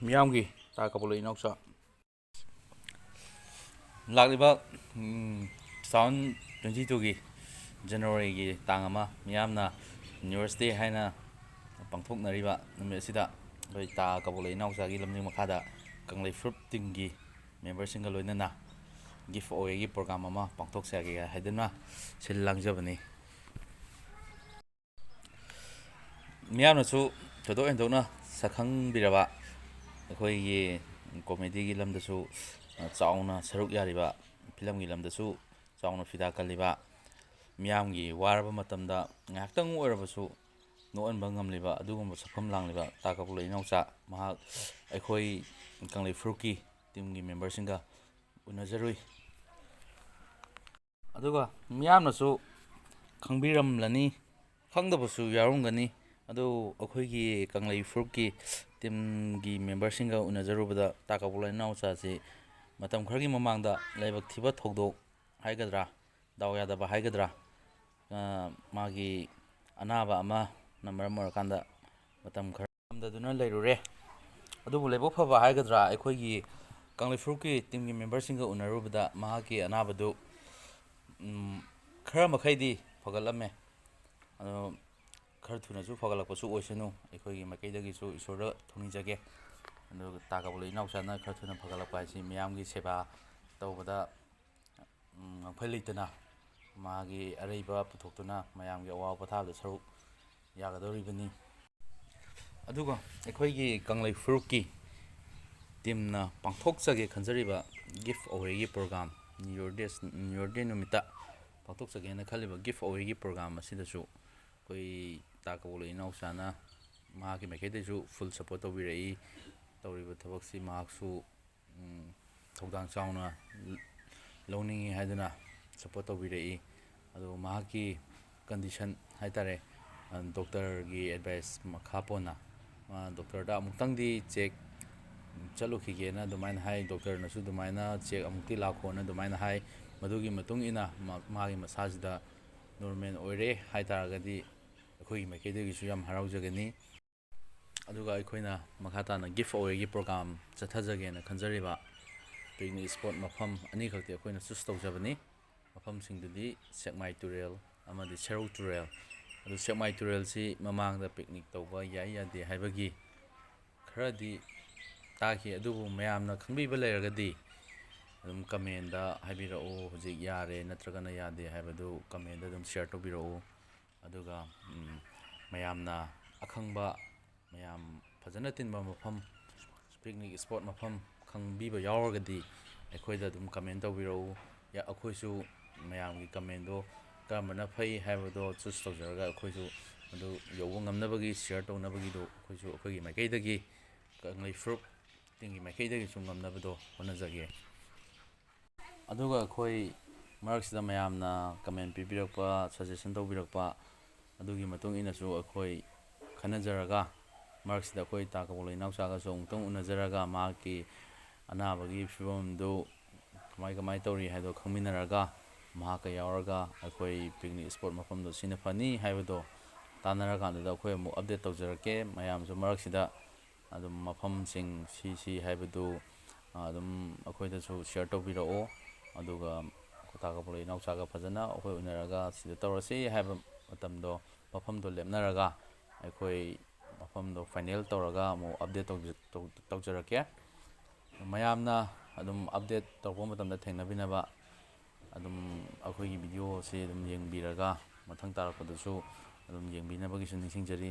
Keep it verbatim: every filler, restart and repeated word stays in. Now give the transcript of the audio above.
ꯃꯤꯌꯥꯝꯒꯤ ꯇꯥ ꯀꯕꯣꯂꯨ ꯏꯅꯥꯎꯆꯥ, ꯂꯥꯛꯂꯤꯕ, ꯎꯝ, two thousand twenty-twoꯒꯤ Januaryꯒꯤ ꯇꯥꯡ ꯑꯃ ꯃꯤꯌꯥꯝꯅ New Year's Day ꯍꯥꯏꯅ ꯄꯥꯡꯊꯣꯛꯅꯔꯤꯕ ꯅꯨꯃꯤꯠ ꯑꯁꯤꯗ ꯑꯩꯈꯣꯏ ꯇꯥ ꯀꯕꯣꯂꯨ ꯏꯅꯥꯎꯆꯥꯒꯤ ꯂꯝꯖꯤꯡ ꯃꯈꯥꯗ ꯀꯪꯂꯩ ꯐꯨꯔꯨꯞ teamꯒꯤ memberꯁꯤꯡꯒ ꯂꯣꯏꯅꯅ gift awayꯒꯤ program ꯑꯃ ꯄꯥꯡꯊꯣꯛꯆꯒꯦ ꯍꯥꯏꯗꯨꯅ ꯁꯤꯜ ꯂꯥꯡꯖꯕꯅꯤ꯫ ꯃꯤꯌꯥꯝꯅꯁꯨ ꯊꯣꯏꯗꯣꯛ ꯍꯦꯟꯗꯣꯛꯅ ꯁꯛꯈꯪꯕꯤꯔꯕ ꯑꯩꯈꯣꯏꯒꯤ comedyꯒꯤ ꯂꯝꯗꯁꯨ ꯆꯥꯎꯅ ꯁꯔꯨꯛ ꯌꯥꯔꯤꯕ, ꯐꯤꯂꯝꯒꯤ ꯂꯝꯗꯁꯨ ꯆꯥꯎꯅ ꯐꯤꯗꯥ ꯀꯜꯂꯤꯕ, ꯃꯤꯌꯥꯝꯒꯤ ꯋꯥꯔꯕ ꯃꯇꯝꯗ ꯉꯥꯏꯍꯥꯛꯇꯪ ꯑꯣꯏꯔꯕꯁꯨ ꯅꯣꯛꯍꯟꯕ ꯉꯝꯂꯤꯕ ꯑꯗꯨꯒꯨꯝꯕ ꯁꯛꯐꯝ ꯂꯥꯡꯂꯤꯕ ꯇꯥ ꯀꯕꯣꯂꯨ ꯏꯅꯥꯎꯆꯥ ꯃꯍꯥꯛ ꯑꯩꯈꯣꯏ ꯀꯪꯂꯩ ꯐꯨꯔꯨꯞꯀꯤ teamꯒꯤ memberꯁꯤꯡꯒ ꯎꯅꯖꯔꯨꯏ꯫ ꯑꯗꯨꯒ ꯃꯤꯌꯥꯝꯅꯁꯨ ꯈꯪꯕꯤꯔꯝꯂꯅꯤ, ꯈꯪꯗꯕꯁꯨ ꯌꯥꯎꯔꯝꯒꯅꯤ꯫ ꯑꯗꯨ ꯑꯩꯈꯣꯏꯒꯤ ꯀꯪꯂꯩ ꯐꯨꯔꯨꯞꯀꯤ teamꯒꯤ memberꯁꯤꯡꯒ ꯎꯅꯖꯔꯨꯕꯗ ꯇꯥ ꯀꯕꯣꯂꯨ ꯏꯅꯥꯎꯆꯥꯁꯤ ꯃꯇꯝ ꯈꯔꯒꯤ ꯃꯃꯥꯡꯗ ꯂꯥꯏꯕꯛ ꯊꯤꯕ ꯊꯧꯗꯣꯛ ꯍꯥꯏꯒꯗ꯭ꯔꯥ, ꯗꯥꯎ ꯌꯥꯗꯕ ꯍꯥꯏꯒꯗ꯭ꯔꯥ, ꯑ, ꯃꯥꯒꯤ ꯑꯅꯥꯕ ꯑꯃꯅ ꯃꯔꯝ ꯑꯣꯏꯔꯀꯥꯟꯗ ꯃꯇꯝ ꯈꯔ ꯉꯝꯗꯗꯨꯅ ꯂꯩꯔꯨꯔꯦ꯫ ꯑꯗꯨꯕꯨ ꯂꯥꯏꯕꯛ ꯐꯕ ꯍꯥꯏꯒꯗ꯭ꯔꯥ, ꯑꯩꯈꯣꯏꯒꯤ ꯀꯪꯂꯩ ꯐꯨꯔꯨꯞꯀꯤ teamꯒꯤ memberꯁꯤꯡꯒ ꯎꯅꯔꯨꯕꯗ ꯃꯍꯥꯛꯀꯤ ꯑꯅꯥꯕꯗꯨ, ꯎꯝ, ꯈꯔ ꯃꯈꯩꯗꯤ ꯐꯒꯠꯂꯝꯃꯦ꯫ ꯑꯗꯣ ꯈꯔ ꯊꯨꯅꯁꯨ ꯐꯒꯠꯂꯛꯄꯁꯨ ꯑꯣꯏꯁꯅꯨ, ꯑꯩꯈꯣꯏꯒꯤ ꯃꯥꯏꯀꯩꯗꯒꯤꯁꯨ ꯏꯁꯣꯔꯗ ꯊꯧꯅꯤꯖꯒꯦ꯫ ꯑꯗꯨꯒ ꯇꯥ ꯀꯕꯣꯂꯨ ꯏꯅꯥꯎꯆꯥꯅ ꯈꯔ ꯊꯨꯅ ꯐꯒꯠꯂꯛꯄ ꯍꯥꯏꯁꯤ ꯃꯤꯌꯥꯝꯒꯤ ꯁꯦꯕꯥ ꯇꯧꯕꯗ, ꯎꯝ, ꯉꯝꯈꯩ ꯂꯩꯇꯅ ꯃꯥꯒꯤ ꯑꯔꯩꯕ ꯄꯨꯊꯣꯛꯇꯨꯅ ꯃꯌꯥꯝꯒꯤ ꯑꯋꯥꯕ ꯄꯣꯊꯥꯕꯗ ꯁꯔꯨꯛ ꯌꯥꯒꯗꯧꯔꯤꯕꯅꯤ꯫ ꯑꯗꯨꯒ ꯑꯩꯈꯣꯏꯒꯤ ꯀꯪꯂꯩ ꯐꯨꯔꯨꯞꯀꯤ teamꯅ ꯄꯥꯡꯊꯣꯛꯆꯒꯦ ꯈꯟꯖꯔꯤꯕ gift awayꯒꯤ program, New Year Day, New Year Day ꯅꯨꯃꯤꯠꯇ ꯄꯥꯡꯊꯣꯛꯆꯒꯦꯅ ꯈꯜꯂꯤꯕ gift awayꯒꯤ program ꯑꯁꯤꯗꯁꯨ ꯑꯩꯈꯣꯏ ꯇꯥ ꯀꯕꯣꯂꯨ ꯏꯅꯥꯎꯆꯥꯅ ꯃꯍꯥꯛꯀꯤ ꯃꯥꯏꯀꯩꯗꯒꯤꯁꯨ full support ꯇꯧꯕꯤꯔꯛꯏ꯫ ꯇꯧꯔꯤꯕ ꯊꯕꯛꯁꯤ ꯃꯍꯥꯛꯁꯨ, ꯎꯝ, ꯊꯧꯗꯥꯡ ꯆꯥꯎꯅ ꯂꯧꯅꯤꯡꯏ ꯍꯥꯏꯗꯨꯅ support ꯇꯧꯕꯤꯔꯛꯏ꯫ ꯑꯗꯨ ꯃꯍꯥꯛꯀꯤ condition ꯍꯥꯏꯇꯥꯔꯦ, ꯑ, doctorꯒꯤ advice ꯃꯈꯥ ꯄꯣꯟꯅ, ꯃꯥ doctorꯗ ꯑꯃꯨꯛꯇꯪꯗꯤ check ꯆꯠꯂꯨꯈꯤꯒꯦꯅ ꯑꯗꯨꯃꯥꯏꯅ ꯍꯥꯏ꯫ Doctorꯅꯁꯨ ꯑꯗꯨꯃꯥꯏꯅ check ꯑꯃꯨꯛꯇꯤ ꯂꯥꯛꯈꯣꯅ ꯑꯗꯨꯃꯥꯏꯅ ꯍꯥꯏ꯫ ꯃꯗꯨꯒꯤ ꯃꯇꯨꯡ ꯏꯟꯅ ꯃꯥ-, ꯃꯥꯒꯤ ꯃꯁꯥꯁꯤꯗ normal ꯑꯣꯏꯔꯦ ꯍꯥꯏ ꯇꯥꯔꯒꯗꯤ ꯑꯩꯈꯣꯏꯒꯤ ꯃꯥꯏꯀꯩꯗꯒꯤꯁꯨ ꯌꯥꯝ ꯍꯔꯥꯎꯖꯒꯅꯤ꯫ ꯑꯗꯨꯒ ꯑꯩꯈꯣꯏꯅ ꯃꯈꯥ ꯇꯥꯅ ꯒꯤꯐ ꯑꯋꯦꯒꯤ ꯄ꯭ꯔꯣꯒ꯭ꯔꯥꯝ ꯆꯠꯊꯖꯒꯦꯅ ꯈꯟꯖꯔꯤꯕ ꯄꯤꯛꯅꯤꯛ ꯁ꯭ꯄꯣꯠ ꯃꯐꯝ ꯑꯅꯤꯈꯛꯇꯤ ꯑꯩꯈꯣꯏꯅ ꯆꯨꯁ ꯇꯧꯖꯕꯅꯤ꯫ ꯃꯐꯝꯁꯤꯡꯗꯨꯗꯤ ꯁꯦꯛꯃꯥꯏ ꯇꯨꯔꯦꯜ ꯑꯃꯗꯤ ꯁꯦꯔꯧ ꯇꯨꯔꯦꯜ꯫ ꯑꯗꯨ ꯁꯦꯛꯃꯥꯏ ꯇꯨꯔꯦꯜꯁꯤ ꯃꯃꯥꯡꯗ ꯄꯤꯛꯅꯤꯛ ꯇꯧꯕ ꯌꯥꯏ ꯌꯥꯗꯦ ꯍꯥꯏꯕꯒꯤ ꯈꯔꯗꯤ ꯇꯥꯈꯤ, ꯑꯗꯨꯕꯨ ꯃꯌꯥꯝꯅ ꯈꯪꯕꯤꯕ ꯂꯩꯔꯒꯗꯤ ꯑꯗꯨꯝ ꯀꯃꯦꯟꯗ ꯍꯥꯏꯕꯤꯔꯛꯎ꯫ ꯍꯧꯖꯤꯛ ꯌꯥꯔꯦ ꯅꯠꯇ꯭ꯔꯒꯅ ꯌꯥꯗꯦ ꯍꯥꯏꯕꯗꯨ ꯀꯃꯦꯟꯗ ꯑꯗꯨꯝ ꯁꯤꯌꯔ ꯇꯧꯕꯤꯔꯛꯎ꯫ ꯑꯗꯨꯒ ꯎꯝ, ꯃꯌꯥꯝꯅ ꯑꯈꯪꯕ, ꯃꯌꯥꯝ ꯐꯖꯅ ꯇꯤꯟꯕ ꯃꯐꯝ, ꯄꯤꯛꯅꯤꯛ ꯁ꯭ꯄꯣꯠ ꯃꯐꯝ ꯈꯪꯕꯤꯕ ꯌꯥꯎꯔꯒꯗꯤ ꯑꯩꯈꯣꯏꯗ ꯑꯗꯨꯝ ꯀꯃꯦꯟ ꯇꯧꯕꯤꯔꯛꯎ꯫ ꯌꯥ-, ꯑꯩꯈꯣꯏꯁꯨ ꯃꯌꯥꯝꯒꯤ ꯀꯃꯦꯟꯗꯣ ꯀꯔꯝꯕꯅ ꯐꯩ ꯍꯥꯏꯕꯗꯣ ꯆꯨꯁ ꯇꯧꯖꯔꯒ ꯑꯩꯈꯣꯏꯁꯨ ꯑꯗꯨ ꯌꯧꯕ ꯉꯝꯅꯕꯒꯤ, ꯁꯤꯌꯔ ꯇꯧꯅꯕꯒꯤꯗꯣ ꯑꯩꯈꯣꯏꯁꯨ ꯑꯩꯈꯣꯏꯒꯤ ꯃꯥꯏꯀꯩꯗꯒꯤ, ꯀꯪꯂꯩ ꯐꯨꯔꯨꯞ ꯇꯤꯝꯒꯤ ꯃꯥꯏꯀꯩꯗꯒꯤꯁꯨ ꯉꯝꯅꯕꯗꯣ ꯍꯣꯠꯅꯖꯒꯦ꯫ ꯑꯗꯨꯒ ꯑꯩꯈꯣꯏ ꯃꯔꯛꯁꯤꯗ ꯃꯌꯥꯝꯅ ꯀꯃꯦꯟ ꯄꯤꯕꯤꯔꯛꯄ, ꯁꯖꯦꯁꯟ ꯇꯧꯕꯤꯔꯛꯄ, ꯑꯗꯨꯒꯤ ꯃꯇꯨꯡ ꯏꯟꯅꯁꯨ ꯑꯩꯈꯣꯏ ꯈꯟꯅꯖꯔꯒ, ꯃꯔꯛꯁꯤꯗ ꯑꯩꯈꯣꯏ ꯇꯥ ꯀꯕꯣꯂꯨ ꯏꯅꯥꯎꯆꯥꯒꯁꯨ ꯑꯃꯨꯛꯇꯪ ꯎꯅꯖꯔꯒ, ꯃꯍꯥꯛꯀꯤ ꯑꯅꯥꯕꯒꯤ ꯐꯤꯕꯝꯗꯨ ꯀꯃꯥꯏ ꯀꯃꯥꯏ ꯇꯧꯔꯤ ꯍꯥꯏꯗꯣ ꯈꯪꯃꯤꯟꯅꯔꯒ, ꯃꯍꯥꯛꯀ ꯌꯥꯎꯔꯒ ꯑꯩꯈꯣꯏ ꯄꯤꯛꯅꯤꯛ ꯁ꯭ꯄꯣꯠ ꯃꯐꯝꯗꯣ ꯁꯤꯅ ꯐꯅꯤ ꯍꯥꯏꯕꯗꯣ ꯇꯥꯟꯅꯔꯀꯥꯟꯗꯨꯗ ꯑꯩꯈꯣꯏ ꯑꯃꯨꯛ ꯑꯞꯗꯦꯠ ꯇꯧꯖꯔꯛꯀꯦ꯫ ꯃꯌꯥꯝꯁꯨ ꯃꯔꯛꯁꯤꯗ ꯑꯗꯨꯝ ꯃꯐꯝꯁꯤꯡ ꯁꯤ ꯁꯤ ꯍꯥꯏꯕꯗꯨ, ꯑ, ꯑꯗꯨꯝ ꯑꯩꯈꯣꯏꯗꯁꯨ ꯁꯤꯌꯔ ꯇꯧꯕꯤꯔꯛꯑꯣ꯫ ꯑꯗꯨꯒ ꯇꯥ ꯀꯕꯣꯂꯨ ꯏꯅꯥꯎꯆꯥꯒ ꯐꯖꯅ ꯑꯩꯈꯣꯏ ꯎꯅꯔꯒ ꯁꯤꯗ ꯇꯧꯔꯁꯤ ꯍꯥꯏꯕ ꯃꯇꯝꯗꯣ, ꯃꯐꯝꯗꯣ ꯂꯦꯞꯅꯔꯒ ꯑꯩꯈꯣꯏ ꯃꯐꯝꯗꯣ ꯐꯥꯏꯅꯦꯜ ꯇꯧꯔꯒ ꯑꯃꯨꯛ ꯑꯞꯗꯦꯠ ꯇꯧꯖ-, ꯇꯧ-, ꯇꯧꯖꯔꯛꯀꯦ꯫ ꯃꯌꯥꯝꯅ ꯑꯗꯨꯝ ꯑꯞꯗꯦꯠ ꯇꯧꯔꯛꯄ ꯃꯇꯝꯗ ꯊꯦꯡꯅꯕꯤꯅꯕ ꯑꯗꯨꯝ ꯑꯩꯈꯣꯏꯒꯤ ꯚꯤꯗꯤꯑꯣꯁꯦ ꯑꯗꯨꯝ ꯌꯦꯡꯕꯤꯔꯒ, ꯃꯊꯪ ꯇꯥꯔꯛꯄꯗꯁꯨ ꯑꯗꯨꯝ ꯌꯦꯡꯕꯤꯅꯕꯒꯤꯁꯨ ꯅꯤꯡꯁꯤꯡꯖꯔꯤ꯫